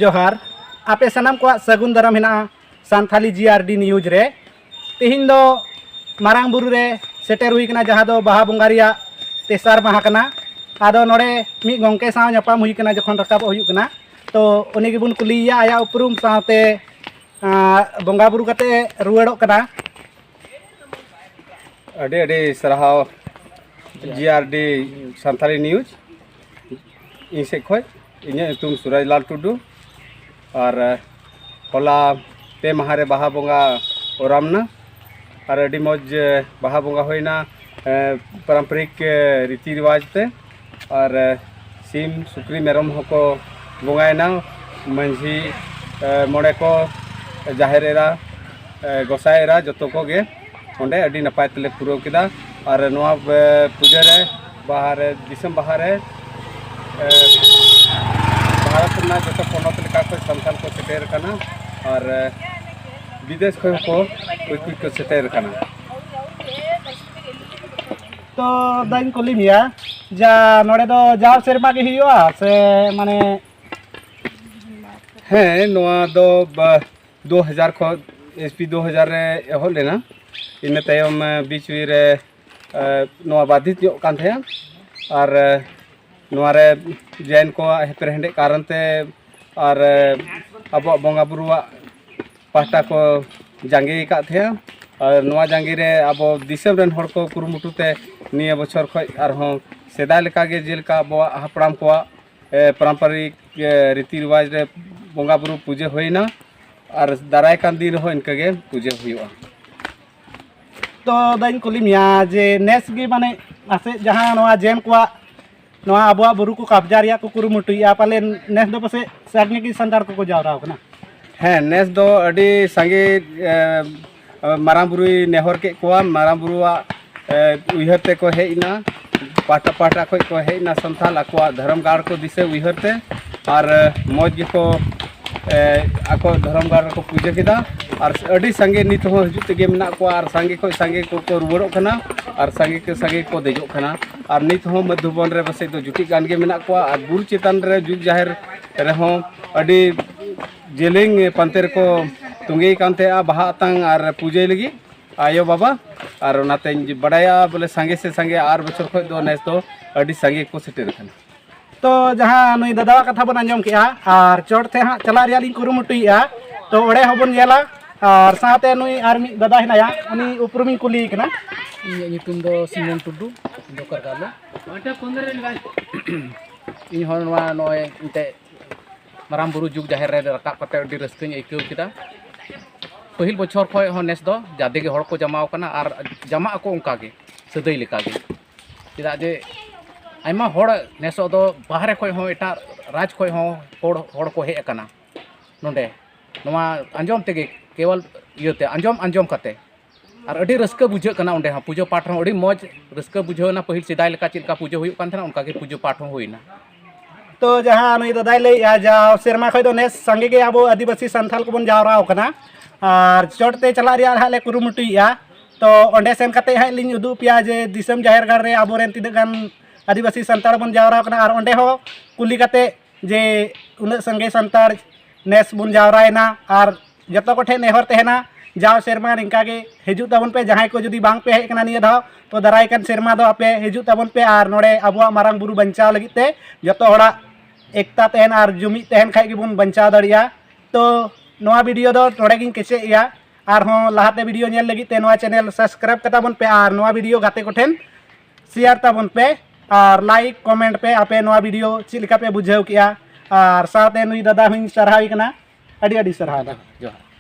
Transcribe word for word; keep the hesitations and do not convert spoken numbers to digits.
ᱡᱚᱦᱟᱨ, ᱟᱯᱮ ᱥᱟᱱᱟᱢ ᱠᱚᱣᱟᱜ ᱥᱟᱹᱜᱩᱱ ᱫᱟᱨᱟᱢ ᱦᱮᱱᱟᱜᱼᱟ ᱥᱟᱱᱛᱷᱟᱞᱤ ᱡᱤ ᱟᱨ ᱰᱤ ᱱᱤᱭᱩᱡᱽ ᱨᱮ᱾ ᱛᱮᱦᱮᱧ ᱫᱚ ᱢᱟᱨᱟᱝ ᱵᱩᱨᱩ ᱨᱮ ᱥᱮᱴᱮᱨ ᱦᱩᱭ ᱠᱟᱱᱟ, ᱡᱟᱦᱟᱸ ᱫᱚ ᱵᱟᱦᱟ ᱵᱚᱸᱜᱟ ᱨᱮᱭᱟᱜ ᱛᱮᱥᱟᱨ ᱢᱟᱦᱟ ᱠᱟᱱᱟ᱾ ᱟᱫᱚ ᱱᱚᱰᱮ ᱢᱤᱫ ᱜᱚᱢᱠᱮ ᱥᱟᱶ ᱧᱟᱯᱟᱢ ᱦᱩᱭ ᱠᱟᱱᱟ, ᱡᱚᱠᱷᱚᱱ ᱨᱟᱠᱟᱵᱚᱜ ᱦᱩᱭᱩᱜ ᱠᱟᱱᱟ, ᱛᱚ ᱩᱱᱤ ᱜᱮᱵᱚᱱ ᱠᱩᱞᱤᱭᱮᱭᱟ ᱟᱭᱟᱜ ᱩᱯᱨᱩᱢ ᱥᱟᱶᱛᱮ, ᱟᱸ, ᱵᱚᱸᱜᱟ ᱵᱩᱨᱩ ᱠᱟᱛᱮ ᱨᱩᱣᱟᱹᱲᱚᱜ ᱠᱟᱱᱟ᱾ ᱟᱹᱰᱤ ᱟᱹᱰᱤ ᱥᱟᱨᱦᱟᱣ ᱡᱤ ᱟᱨ ᱰᱤ ᱥᱟᱱᱛᱟᱲᱤ ᱱᱤᱭᱩᱡᱽ᱾ ᱤᱧ ᱥᱮᱫ ᱠᱷᱚᱱ, ᱤᱧᱟᱹᱜ ᱧᱩᱛᱩᱢ ᱥᱩᱨᱟᱡᱽ ᱞᱟᱞ ᱴᱩᱰᱩ᱾ ᱟᱨ, ᱮ, ᱦᱚᱞᱟ ᱯᱮ ᱢᱟᱦᱟ ᱨᱮ ᱵᱟᱦᱟ ᱵᱚᱸᱜᱟ ᱚᱨᱟᱢ ᱱᱟ᱾ ᱟᱨ ᱟᱹᱰᱤ ᱢᱚᱡᱽ, ᱮ, ᱵᱟᱦᱟ ᱵᱚᱸᱜᱟ ᱦᱩᱭᱱᱟ, ᱮ, ᱯᱟᱨᱚᱢᱯᱚᱨᱤᱠ, ᱮ, ᱨᱤᱛᱤ ᱨᱮᱣᱟᱡᱽ ᱛᱮ᱾ ᱟᱨ, ᱮ, ᱥᱤᱢ ᱥᱩᱠᱨᱤ ᱢᱮᱨᱚᱢ ᱦᱚᱸᱠᱚ ᱵᱚᱸᱜᱟᱭᱮᱱᱟ᱾ ᱢᱟᱹᱡᱷᱤ, ᱮ, ᱢᱚᱬᱮ ᱠᱚ, ᱡᱟᱦᱮᱨ ᱮᱨᱟ, ᱮ, ᱜᱚᱸᱥᱟᱭ ᱮᱨᱟ, ᱡᱚᱛᱚ ᱠᱚᱜᱮ ᱚᱸᱰᱮ ᱟᱹᱰᱤ ᱱᱟᱯᱟᱭ ᱛᱮᱞᱮ ᱯᱩᱨᱟᱹᱣ ᱠᱮᱫᱟ᱾ ᱟᱨ ᱱᱚᱣᱟ, ᱮ, ᱯᱩᱡᱟᱹ ᱨᱮ, ᱵᱟᱦᱟ ᱨᱮ, ᱫᱤᱥᱚᱢ ᱵᱟᱦᱟ ᱨᱮ, ᱮ, ᱵᱷᱟᱨᱚᱛ ᱨᱮᱱᱟᱜ ᱡᱚᱛᱚ ᱯᱚᱱᱚᱛ ᱞᱮᱠᱟ ᱠᱷᱚᱱ ᱥᱟᱱᱛᱟᱲ ᱠᱚ ᱥᱮᱴᱮᱨ ᱟᱠᱟᱱᱟ᱾ ᱟᱨ, ᱮ, ᱵᱤᱫᱮᱥ ᱠᱷᱚᱱ ᱦᱚᱸᱠᱚ ᱠᱩᱪ ᱠᱩᱪ ᱠᱚ ᱥᱮᱴᱮᱨ ᱟᱠᱟᱱᱟ᱾ ᱛᱚ ᱫᱟᱧ ᱠᱩᱞᱤ ᱢᱮᱭᱟ, ᱡᱟ ᱱᱚᱰᱮ ᱫᱚ ᱡᱟᱣ ᱥᱮᱨᱢᱟ ᱜᱮ ᱦᱩᱭᱩᱜᱼᱟ ᱥᱮ ᱢᱟᱱᱮ? ᱦᱮᱸ, ᱱᱚᱣᱟ ᱫᱚ ᱵᱟ-, ᱫᱩ ᱦᱟᱡᱟᱨ ᱠᱷᱚᱱ, ᱮᱥ ᱯᱤ ᱫᱩ ᱦᱟᱡᱟᱨ ᱨᱮ ᱮᱦᱚᱵ ᱞᱮᱱᱟ᱾ ᱤᱱᱟᱹ ᱛᱟᱭᱚᱢ, ᱮ, ᱵᱤᱪ ᱨᱮ, ᱮ, ᱱᱚᱣᱟ ᱵᱟᱫᱷᱤᱛ ᱧᱚᱜ ᱠᱟᱱ ᱛᱟᱦᱮᱸᱫ᱾ ᱟᱨ, ᱮ, ᱱᱚᱣᱟ ᱨᱮ ᱡᱮᱱ ᱠᱚᱣᱟᱜ ᱦᱮᱯᱮᱨ ᱦᱮᱸᱰᱮᱡ ᱠᱟᱨᱚᱱ ᱛᱮ ᱟᱨ, ᱮ, ᱟᱵᱚᱣᱟᱜ ᱵᱚᱸᱜᱟ ᱵᱩᱨᱩᱣᱟᱜ ᱯᱟᱦᱴᱟ ᱠᱚ ᱡᱟᱸᱜᱮ ᱟᱠᱟᱫ ᱛᱟᱦᱮᱸᱫ᱾ ᱟᱨ ᱱᱚᱣᱟ ᱡᱟᱸᱜᱮ ᱨᱮ ᱟᱵᱚ ᱫᱤᱥᱚᱢ ᱨᱮᱱ ᱦᱚᱲ ᱠᱚ ᱠᱩᱨᱩᱢᱩᱴᱩ ᱛᱮ ᱱᱤᱭᱟᱹ ᱵᱚᱪᱷᱚᱨ ᱠᱷᱚᱱ ᱟᱨᱦᱚᱸ ᱥᱮᱫᱟᱭ ᱞᱮᱠᱟᱜᱮ, ᱡᱮᱞᱮᱠᱟ ᱟᱵᱚᱣᱟᱜ ᱦᱟᱯᱲᱟᱢ ᱠᱚᱣᱟᱜ, ᱮ, ᱯᱟᱨᱚᱢᱯᱚᱨᱤᱠ, ᱮ, ᱨᱤᱛᱤ ᱨᱮᱣᱟᱡᱽ ᱨᱮ ᱵᱚᱸᱜᱟ ᱵᱩᱨᱩ ᱯᱩᱡᱟᱹ ᱦᱩᱭᱱᱟ᱾ ᱟᱨ ᱫᱟᱨᱟᱭ ᱠᱟᱱ ᱫᱤᱱ ᱨᱮᱦᱚᱸ ᱤᱱᱠᱟᱹ ᱜᱮ ᱯᱩᱡᱟᱹ ᱦᱩᱭᱩᱜᱼᱟ᱾ ᱛᱚ ᱫᱟᱧ ᱠᱩᱞᱤ ᱢᱮᱭᱟ ᱡᱮ ᱱᱮᱥ ᱜᱮ ᱢᱟᱱᱮ ᱯᱟᱥᱮᱡ ᱡᱟᱦᱟᱸ ᱱᱚᱣᱟ ᱡᱮᱱ ᱠᱚᱣᱟᱜ ᱱᱚᱣᱟ ᱟᱵᱚᱣᱟᱜ ᱵᱩᱨᱩ ᱠᱚ ᱠᱟᱵᱽᱡᱟ ᱨᱮᱭᱟᱜ ᱠᱚ ᱠᱩᱨᱩᱢᱩᱴᱩᱭᱮᱫᱼᱟ, ᱯᱟᱞᱮᱱ ᱱᱮᱥ ᱫᱚ ᱯᱟᱥᱮᱡ ᱥᱟᱸᱜᱮ ᱜᱮ ᱥᱟᱱᱛᱟᱲ ᱠᱚᱠᱚ ᱡᱟᱣᱨᱟ ᱟᱠᱟᱱᱟ? ᱦᱮᱸ, ᱱᱮᱥ ᱫᱚ ᱟᱹᱰᱤ ᱥᱟᱸᱜᱮ, ᱮ, ᱢᱟᱨᱟᱝ ᱵᱩᱨᱩᱭ ᱱᱮᱦᱚᱨ ᱠᱮᱫ ᱠᱚᱣᱟ, ᱢᱟᱨᱟᱝ ᱵᱩᱨᱩᱣᱟᱜ, ᱮ, ᱩᱭᱦᱟᱹᱨ ᱛᱮᱠᱚ ᱦᱮᱡ ᱮᱱᱟ, ᱯᱟᱦᱴᱟ ᱯᱟᱦᱴᱟ ᱠᱷᱚᱱ ᱠᱚ ᱦᱮᱡ ᱮᱱᱟ ᱥᱟᱱᱛᱟᱲ ᱟᱠᱚᱣᱟᱜ ᱫᱷᱚᱨᱚᱢ ᱜᱟᱲ ᱠᱚ ᱫᱤᱥᱟᱹ ᱩᱭᱦᱟᱹᱨ ᱛᱮ᱾ ᱟᱨ, ᱮ, ᱢᱚᱡᱽ ᱜᱮᱠᱚ, ᱮ, ᱟᱠᱚ ᱫᱷᱚᱨᱚᱢ ᱜᱟᱲ ᱨᱮᱠᱚ ᱯᱩᱡᱟᱹ ᱠᱮᱫᱟ᱾ ᱟᱨ ᱟᱹᱰᱤ ᱥᱟᱸᱜᱮ ᱱᱤᱛ ᱦᱚᱸ ᱦᱤᱡᱩᱜ ᱛᱮᱜᱮ ᱢᱮᱱᱟᱜ ᱠᱚᱣᱟ, ᱟᱨ ᱥᱟᱸᱜᱮ ᱠᱷᱚᱱ ᱥᱟᱸᱜᱮ ᱠᱚᱠᱚ ᱨᱩᱣᱟᱹᱲᱚᱜ ᱠᱟᱱᱟ, ᱟᱨ ᱥᱟᱸᱜᱮ ᱠᱚ ᱥᱟᱸᱜᱮ ᱠᱚ ᱫᱮᱡᱚᱜ ᱠᱟᱱᱟ᱾ ᱟᱨ ᱱᱤᱛ ᱦᱚᱸ ᱢᱚᱫᱷᱩᱵᱚᱱ ᱨᱮ ᱯᱟᱥᱮᱡ ᱫᱚ ᱡᱩᱴᱤᱡ ᱜᱟᱱ ᱜᱮ ᱢᱮᱱᱟᱜ ᱠᱚᱣᱟ᱾ ᱟᱨ ᱵᱩᱨᱩ ᱪᱮᱛᱟᱱ ᱨᱮ ᱡᱩᱜᱽ ᱡᱟᱦᱮᱨ ᱨᱮᱦᱚᱸ ᱟᱹᱰᱤ ᱡᱮᱞᱮᱧ ᱯᱟᱱᱛᱮ ᱨᱮᱠᱚ ᱛᱚᱸᱜᱮᱭ ᱠᱟᱱ ᱛᱟᱦᱮᱸᱜᱼᱟ ᱵᱟᱦᱟ ᱟᱛᱟᱝ ᱟᱨ ᱯᱩᱡᱟᱹᱭ ᱞᱟᱹᱜᱤᱫ ᱟᱭᱳ ᱵᱟᱵᱟ᱾ ᱟᱨ ᱚᱱᱟᱛᱮᱧ ᱵᱟᱰᱟᱭᱟ ᱵᱚᱞᱮ ᱥᱟᱸᱜᱮ ᱥᱮ ᱥᱟᱸᱜᱮ ᱟᱨ ᱵᱚᱪᱷᱚᱨ ᱠᱷᱚᱱ ᱫᱚ ᱱᱮᱥ ᱫᱚ ᱟᱹᱰᱤ ᱥᱟᱸᱜᱮ ᱠᱚ ᱥᱮᱴᱮᱨ ᱟᱠᱟᱱᱟ᱾ ᱛᱚ ᱡᱟᱦᱟᱸ ᱱᱩᱭ ᱫᱟᱫᱟᱣᱟᱜ ᱠᱟᱛᱷᱟ ᱵᱚᱱ ᱟᱸᱡᱚᱢ ᱠᱮᱜᱼᱟ, ᱟᱨ ᱪᱚᱴ ᱛᱮ ᱦᱟᱸᱜ ᱪᱟᱞᱟᱜ ᱨᱮᱭᱟᱜ ᱞᱤᱧ ᱠᱩᱨᱩᱢᱩᱴᱩᱭᱮᱜᱼᱟ᱾ ᱛᱚ ᱚᱸᱰᱮ ᱦᱚᱸᱵᱚᱱ ᱧᱮᱞᱟ, ᱟᱨ ᱥᱟᱶᱛᱮ ᱱᱩᱭ ᱟᱨ ᱢᱤᱫ ᱫᱟᱫᱟ ᱦᱮᱱᱟᱭᱟ, ᱩᱱᱤ ᱩᱯᱨᱩᱢᱤᱧ ᱠᱩᱞᱤᱭᱮ ᱠᱟᱱᱟ᱾ ᱤᱧᱟᱹᱜ ᱧᱩᱛᱩᱢ ᱫᱚ ᱥᱤᱢᱚᱱ ᱴᱩᱰᱩ, ᱫᱚᱠᱟᱨ ᱜᱟᱞᱚ᱾ ᱤᱧ ᱦᱚᱸ ᱱᱚᱣᱟ ᱱᱚᱜᱼᱚᱭ ᱮᱱᱛᱮᱫ ᱢᱟᱨᱟᱝ ᱵᱩᱨᱩ ᱡᱩᱜᱽ ᱡᱟᱦᱮᱨ ᱨᱮ ᱨᱟᱠᱟᱵ ᱠᱟᱛᱮ ᱟᱹᱰᱤ ᱨᱟᱹᱥᱠᱟᱹᱧ ᱟᱹᱭᱠᱟᱹᱣ ᱠᱮᱫᱟ᱾ ᱯᱟᱹᱦᱤᱞ ᱵᱚᱪᱷᱚᱨ ᱠᱷᱚᱱ ᱦᱚᱸ ᱱᱮᱥ ᱫᱚ ᱡᱟᱫᱮ ᱜᱮ ᱦᱚᱲ ᱠᱚ ᱡᱟᱢᱟᱣ ᱠᱟᱱᱟ ᱟᱨ ᱡᱟᱢᱟᱜ ᱟᱠᱚ ᱚᱱᱠᱟ ᱜᱮ ᱥᱟᱹᱫᱟᱹᱭ ᱞᱮᱠᱟ ᱜᱮ᱾ ᱪᱮᱫᱟᱜ ᱡᱮ ᱟᱭᱢᱟ ᱦᱚᱲ ᱱᱮᱥᱚᱜ ᱫᱚ ᱵᱟᱦᱨᱮ ᱠᱷᱚᱱ ᱦᱚᱸ, ᱮᱴᱟᱜ ᱨᱟᱡᱽ ᱠᱷᱚᱱ ᱦᱚᱸ ᱦᱚᱲ, ᱦᱚᱲ ᱠᱚ ᱦᱮᱡ ᱟᱠᱟᱱᱟ ᱱᱚᱰᱮ, ᱱᱚᱣᱟ ᱟᱸᱡᱚᱢ ᱛᱮᱜᱮ, ᱠᱮᱣᱚᱞ ᱤᱭᱟᱹᱛᱮ ᱟᱸᱡᱚᱢ, ᱟᱸᱡᱚᱢ ᱠᱟᱛᱮ᱾ ᱟᱨ ᱟᱹᱰᱤ ᱨᱟᱹᱥᱠᱟᱹ ᱵᱩᱡᱷᱟᱹᱜ ᱠᱟᱱᱟ ᱚᱸᱰᱮ ᱦᱚᱸ, ᱯᱩᱡᱟᱹ ᱯᱟᱴ ᱦᱚᱸ ᱟᱹᱰᱤ ᱢᱚᱡᱽ ᱨᱟᱹᱥᱠᱟᱹ ᱵᱩᱡᱷᱟᱹᱣ ᱮᱱᱟ᱾ ᱯᱟᱹᱦᱤᱞ ᱥᱮᱫᱟᱭ ᱞᱮᱠᱟ ᱪᱮᱫ ᱞᱮᱠᱟ ᱯᱩᱡᱟᱹ ᱦᱩᱭᱩᱜ ᱠᱟᱱ ᱛᱟᱦᱮᱱᱟ, ᱚᱱᱠᱟ ᱜᱮ ᱯᱩᱡᱟᱹ ᱯᱟᱴ ᱦᱚᱸ ᱦᱩᱭᱱᱟ᱾ ᱛᱚ ᱡᱟᱦᱟᱸ ᱱᱩᱭ ᱫᱟᱫᱟᱭ ᱞᱟᱹᱭᱮᱜᱼᱟ, ᱡᱟᱣ ᱥᱮᱨᱢᱟ ᱠᱷᱚᱱ ᱫᱚ ᱱᱮᱥ ᱥᱟᱸᱜᱮ ᱜᱮ ᱟᱵᱚ ᱟᱹᱫᱤᱵᱟᱹᱥᱤ ᱥᱟᱱᱛᱟᱞ ᱠᱚᱵᱚᱱ ᱡᱟᱣᱨᱟ ᱟᱠᱟᱱᱟ, ᱟᱨ ᱪᱚᱴ ᱛᱮ ᱪᱟᱞᱟᱜ ᱨᱮᱭᱟᱜ ᱦᱟᱸᱜ ᱞᱮ ᱠᱩᱨᱩᱢᱩᱴᱩᱭᱮᱜᱼᱟ᱾ ᱛᱚ ᱚᱸᱰᱮ ᱥᱮᱱ ᱠᱟᱛᱮ ᱦᱟᱸᱜ ᱞᱤᱧ ᱩᱫᱩᱜ ᱯᱮᱭᱟ ᱡᱮ ᱫᱤᱥᱚᱢ ᱡᱟᱦᱮᱨ ᱜᱟᱲ ᱨᱮ ᱟᱵᱚᱨᱮᱱ ᱛᱤᱱᱟᱹᱜ ᱜᱟᱱ ᱟᱹᱫᱤᱵᱟᱹᱥᱤ ᱥᱟᱱᱛᱟᱲ ᱵᱚᱱ ᱡᱟᱣᱨᱟ ᱟᱠᱟᱱᱟ, ᱟᱨ ᱚᱸᱰᱮ ᱦᱚᱸ ᱠᱩᱞᱤ ᱠᱟᱛᱮ ᱡᱮ ᱩᱱᱟᱹᱜ ᱥᱟᱸᱜᱮ ᱥᱟᱱᱛᱟᱲ ᱱᱮᱥ ᱵᱚᱱ ᱡᱟᱣᱨᱟᱭᱮᱱᱟ᱾ ᱟᱨ ᱡᱚᱛᱚ ᱠᱚᱴᱷᱮᱱ ᱱᱮᱦᱚᱨ ᱛᱟᱦᱮᱱᱟ, ᱡᱟᱣ ᱥᱮᱨᱢᱟ ᱱᱤᱝᱠᱟ ᱜᱮ ᱦᱤᱡᱩᱜ ᱛᱟᱵᱚᱱ ᱯᱮ᱾ ᱡᱟᱦᱟᱸᱭ ᱠᱚ ᱡᱩᱫᱤ ᱵᱟᱝ ᱯᱮ ᱦᱮᱡ ᱟᱠᱟᱱᱟ ᱱᱤᱭᱟᱹ ᱫᱷᱟᱣ, ᱛᱚ ᱫᱟᱨᱟᱭ ᱠᱟᱱ ᱥᱮᱨᱢᱟ ᱫᱚ ᱟᱯᱮ ᱦᱤᱡᱩᱜ ᱛᱟᱵᱚᱱ ᱯᱮ, ᱟᱨ ᱱᱚᱰᱮ ᱟᱵᱚᱣᱟᱜ ᱢᱟᱨᱟᱝ ᱵᱩᱨᱩ ᱵᱟᱧᱪᱟᱣ ᱞᱟᱹᱜᱤᱫ ᱛᱮ ᱡᱚᱛᱚ ᱦᱚᱲᱟᱜ ᱮᱠᱛᱟ ᱛᱟᱦᱮᱱ ᱟᱨ ᱡᱩᱢᱤᱫ ᱛᱟᱦᱮᱱ ᱠᱷᱟᱡ ᱜᱮᱵᱚᱱ ᱵᱟᱧᱪᱟᱣ ᱫᱟᱲᱮᱭᱟᱜᱼᱟ᱾ ᱛᱚ ᱱᱚᱣᱟ ᱵᱷᱤᱰᱤᱭᱳ ᱫᱚ ᱱᱚᱰᱮ ᱜᱤᱧ ᱠᱮᱪᱮᱫ ᱮᱜᱼᱟ᱾ ᱟᱨᱦᱚᱸ ᱞᱟᱦᱟᱛᱮ ᱵᱷᱤᱰᱤᱭᱳ ᱧᱮᱞ ᱞᱟᱹᱜᱤᱫ ᱛᱮ ᱱᱚᱣᱟ ᱪᱮᱱᱮᱞ ᱥᱟᱵᱥᱠᱨᱟᱭᱤᱵ ᱠᱟᱛᱟ ᱵᱚᱱ ᱯᱮ ᱟᱨ ᱱᱚᱣᱟ ᱵᱷᱤᱰᱤᱭᱳ ᱜᱟᱛᱮ ᱠᱚᱴᱷᱮᱱ ᱥᱮᱭᱟᱨ ᱛᱟᱵᱚᱱ ᱯᱮ ᱟᱨ ᱞᱟᱭᱤᱠ ᱠᱚᱢᱮᱱᱴ ᱯᱮ ᱟᱯᱮ ᱱᱚᱣᱟ ᱵᱷᱤᱰᱤᱭᱳ ᱪᱮᱫ ᱞᱮᱠᱟ ᱯᱮ ᱵᱩᱡᱷᱟᱹᱣ ᱠᱮᱜᱼᱟ᱾ ᱟᱨ ᱥᱟᱶᱛᱮ ᱱᱩᱭ ᱫᱟᱫᱟ ᱦᱚᱸᱧ ᱥᱟᱨᱦᱟᱣᱮ ᱠᱟᱱᱟ, ᱟᱹᱰᱤ ᱟᱹᱰᱤ ᱥᱟᱨᱦᱟᱣ ᱫᱟ᱾ ᱡᱚᱦᱟᱨ᱾